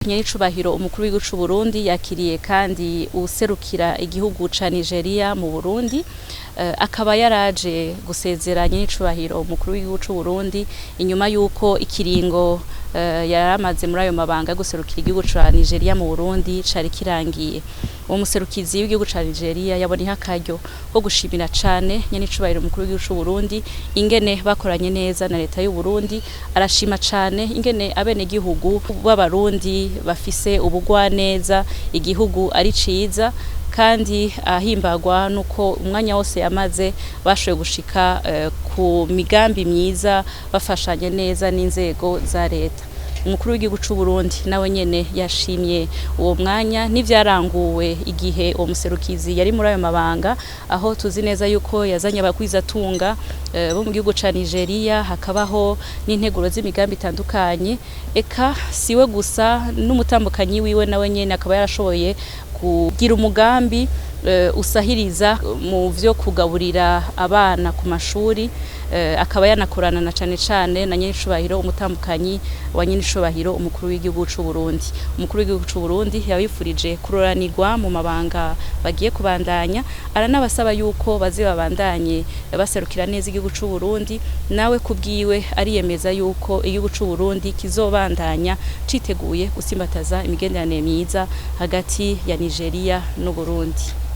Nyenicubahiro umukuru w'igihugu c'u Burundi yakiriye kandi uwuserukira igihugu ca Nigeria mu Burundi, akaba yaraje gusezera nyenicubahiro umukuru w'igihugu c'u Burundi inyuma yuko ikiringo yaramaze muri ayo mabanga yo guserukira igihugu ca Nigeria mu Burundi cari kirangiye. Uwo muserukizi w'igihugu ca Nigeria yaboneyeho akaryo ko gushimira cane nyenicubahiro umukuru w'igihugu c'u Burundi ingene bakoranye neza na leta y'u Burundi, arashima cane ingene abenegihugu b'abarundi bafise ubugwaneza, igihugu ari ciza, kandi ahimbagwa nuko umwanya wose yamaze bashoboye gushika ku migambi myiza bafashanye neza n'inzego za leta. Umukuru w'igihugu c'u Burundi nawe nyene yashimye uwo mwanya n'ivyaranguwe igihe uwo muserukizi yari muri ayo mabanga, aho tuzi neza yuko yazanye abagwizatunga bo mu gihugu ca Nigeria, hakabaho n'integuro z'imigambi itandukanye. Eka siwe gusa, n'umutambukanyi wiwe nawe nyene akaba yarashoboye kugira umugambi usahiriza mu vyo kugaburira abana ku mashuri, akaba yanakorana na cane cane na nyenicubahiro umutambukanyi wa nyenicubahiro umukuru w'igihugu c'u Burundi. Umukuru w'igihugu c'u Burundi yabifurije kuroranirwa mu mabanga bagiye kubandanya, aranabasaba yuko baze babandanye baserukira neza igihugu c'u Burundi. Nawe kubwiwe ariyemeza yuko igihugu c'u Burundi kizobandanya citeguye gusimbataza imigenderanire myiza hagati ya Nigeria n'u Burundi.